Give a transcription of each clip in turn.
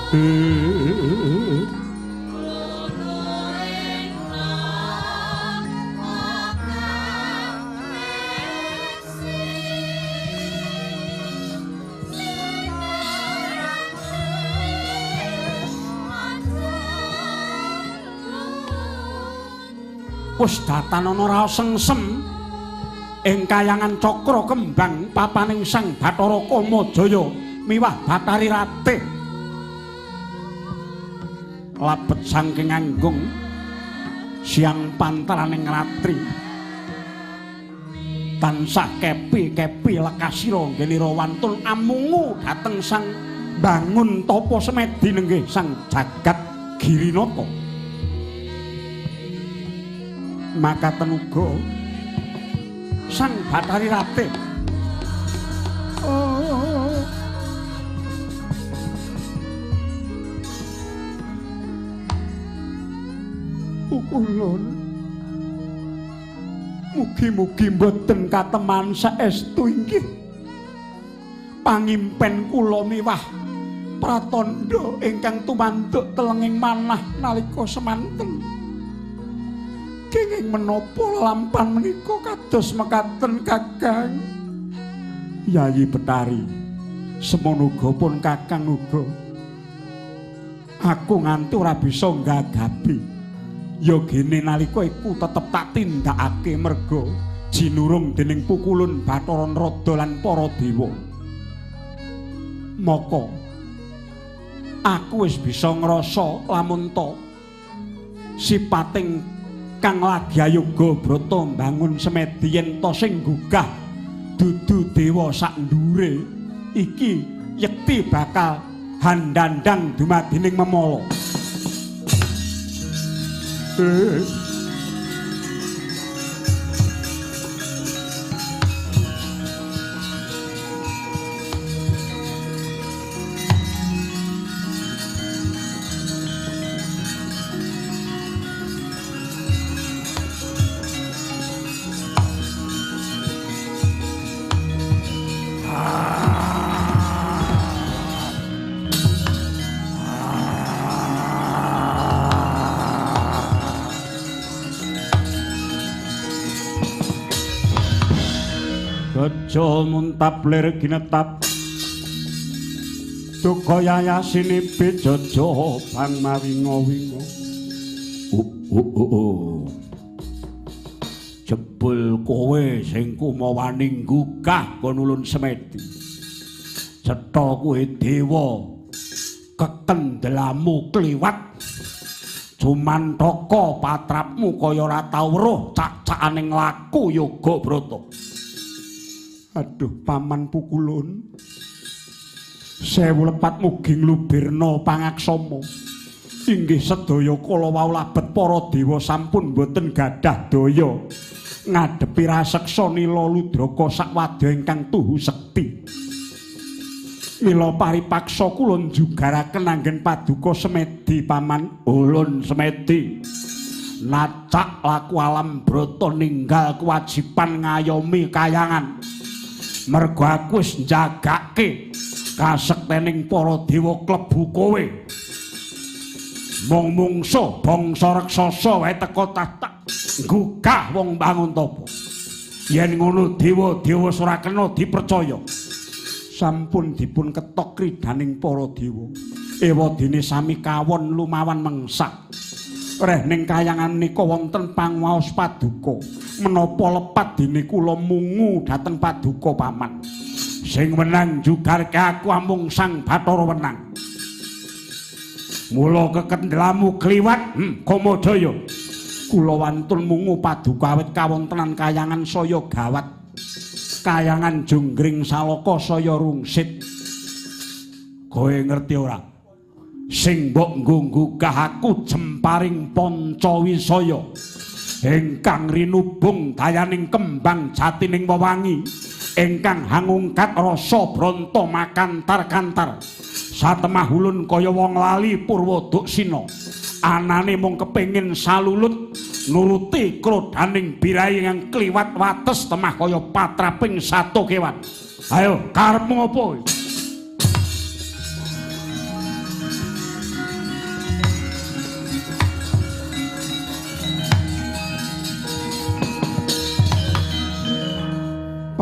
Wis datanana raos sengsem ing kayangan Cakra Kembang papaning Sang Bathara Kamajaya miwah Bathari Ratih. Labet saking anggung siang pantaraning ratri tansah kepi-kepi lekasira nggenira wantun amungu dhateng Sang Bangun Tapa Semedi nenggih Sang Jagat Girinata. Makaten uga Sang Bathari Ratih. Oh. Pukulun mugi-mugi mboten kateman saestu inggih pangimpen kula miwah pratandha ingkang tumanduk telenging manah nalika semanten. Kenging menapa lampan menika kados mekaten Kakang? Yayi Betari, semono uga pun Kakang uga. Aku nganti ora bisa nggagapi. Ya gene nalika iku tetep tak tindakake merga jinurung dening pukulun Bathara Narada lan para dewa. Maka aku wis bisa ngrasa lamun ta sipating kang lagi ayoga brata mbangun semedi yen ta sing gugah dudu dewa sak ndure iki yekti bakal handandang dumadining memala. Gejo muntap lir ginetap duka yayasini bejojo bang mawinga-winga. Jebul kowe sing kumawani nggugah konulun semedi. Cetha kowe dewa kekendelamu kliwat jumantaka patrapmu kaya ora tau weruh cak-cakaning laku yoga brata. Aduh paman Pukulun, sewu lepat mugi nglubirna pangaksama. Inggih sedaya kala wau labet para dewa sampun boten gadah daya ngadepi raseksa nila ludraka sakwadya ingkang tuhu sekti. Mila paripaksa kula njugaraken anggen paduka semedi paman. Ulun semedi nacak laku alam brata ninggal kewajiban ngayomi kayangan. Mergo aku wis njagake kasektening para dewa klebu kowe. Mung mungsuh bangsa raksasa wae teka tak nggugah wong bangun tapa. Yen ngono dewa-dewa ora kena dipercaya. Sampun dipun ketok kridaning para dewa. Ewadene sami kawon lumawan mengsak. Reh ning kayangan nika wonten pangwaos paduka. Menapa lepat dene kula mungu dhateng paduka paman. Sing wenang jugarke aku amung Sang Bathara wenang. Mula kekendelamu kliwat, Kamajaya. Kula wantun mungu paduka awit kawontenan kayangan saya gawat. Kayangan jonggring saloka saya rungsit. Kowe ngerti ora? Sing mbok nggo nggugah aku jemparing pancawisaya ingkang rinubung dayaning kembang jatining wewangi ingkang hangungkat rasa branta makantar-kantar satemah ulun kaya wong lali purwaduksina anane mung kepengin salulut nuruti krodaning birahi ingkang kliwat wates temah kaya patraping sato kewan. Ayo karepmu apa?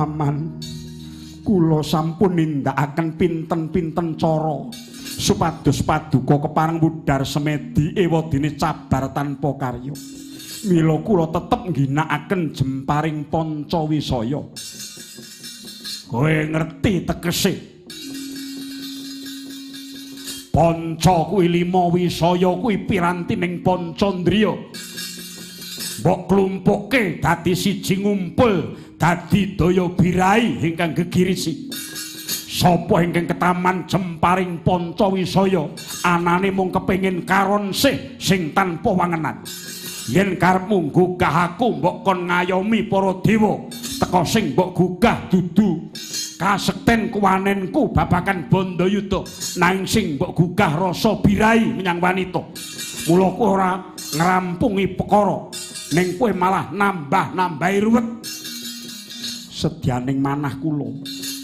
Paman, kula sampun nindakaken pinten-pinten cara supados paduka kepareng wudar semedi ewadene cabar tanpa karya. Mila kula tetep ngginakaken jemparing panca wisaya. Kowe ngerti tegese? Panca kuwi lima, wisaya kuwi pirantining pancandriya. Mbok klumpukke dadi siji ngumpul dadi daya birai ingkang gegirisi. Sapa ingkang ketaman jemparing panca wisaya anane mung kepengin karonsih sing tanpa wangenan. Yen karepmu nggugah aku mbok kon ngayomi para dewa, teka sing mbok gugah dudu kasekten kuwanenku babagan bandayuda, nanging sing mbok gugah rasa birai menyang wanita. Mula kowe ora ngrampungi perkara, ning kowe malah nambah-nambahi ruwet. Sedyaning manah kula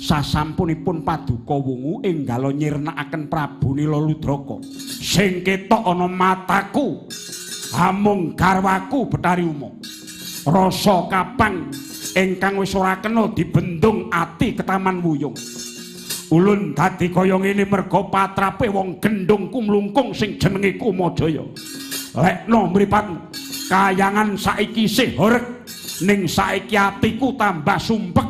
sasampunipun paduka wungu enggala nyirnakaken Prabu Nilaludraka, sing ketok ana mataku amung garwaku Bathari Uma. Rasa kapang ingkang wis ora kena dibendung ati ketaman wuyung. Ulun dadi kaya ngene merga patrape wong gendhung kumlungkung sing jenenge Kumajaya. Lekno mripatmu, kayangan saiki isih horeg, ning saiki atiku tambah sumpek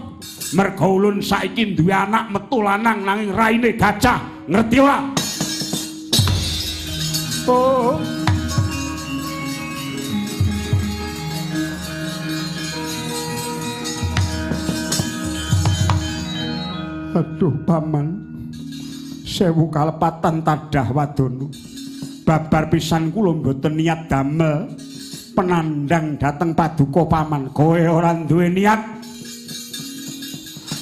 merga ulun saiki duwe anak metu lanang nanging raine gajah. Ngerti ora? Oh. Aduh paman, sewu kalepatan tadah wadono. Babar pisan kula mboten niat damel penandang dhateng paduka paman. Kowe ora duwe niat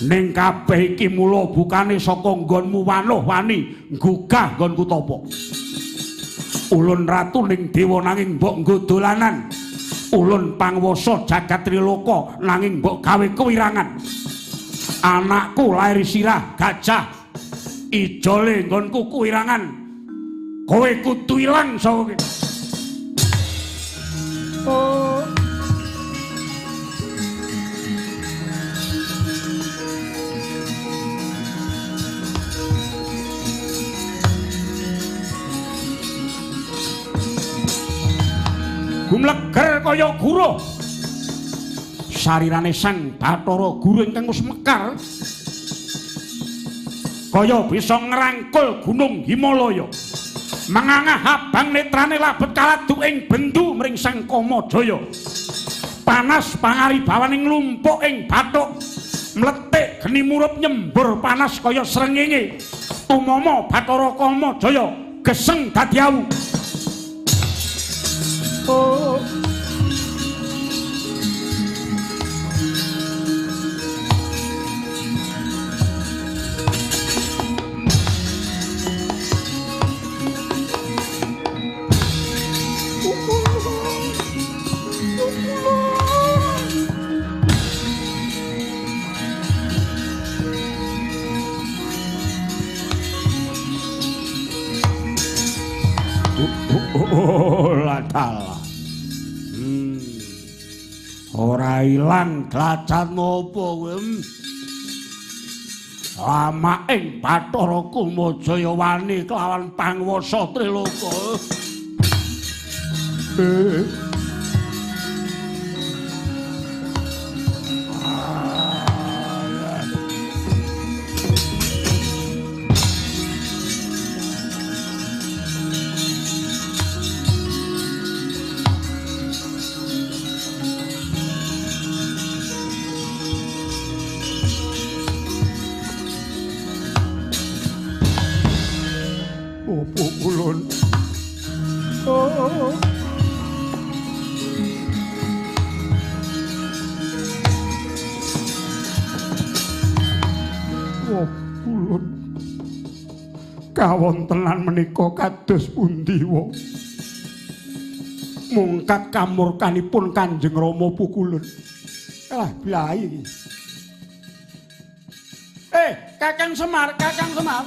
ning kabeh iki mula bukane saka nggonmu wanuh wani nggugah nggonku tapa. Ulun ratu ning dewa nanging mbok nggo dolanan. Ulun pangwasa jagat triloka nanging mbok gawe kewirangan. Anakku lahir sirah gajah, ijole nggonku kuwirangan. Kowe kudu ilang saka kene. Oh. Gumleger kaya guruh. Sarirane Sang Bathara Guru ingkang wis mekar kaya bisa ngrangkul gunung Himalaya. Mengangah abang netrane labet kaladu ing bendu mring Sang Kamajaya. Panas pangaribawaning nglumpuk ing bathuk, mletik geni murup nyembur panas kaya srengenge. Tumama Bathara Kamajaya geseng dadi awu. Oh. Ora ilang glacan apa kowe? Lama ing Bathara Kumajaya wani kelawan panguwasa Triloka. Kawontenan menika kados pundi wa? Mungkat kamurkanipun Kanjeng Rama Pukulun. Alah blai iki. Kakang Semar, Kakang Semar.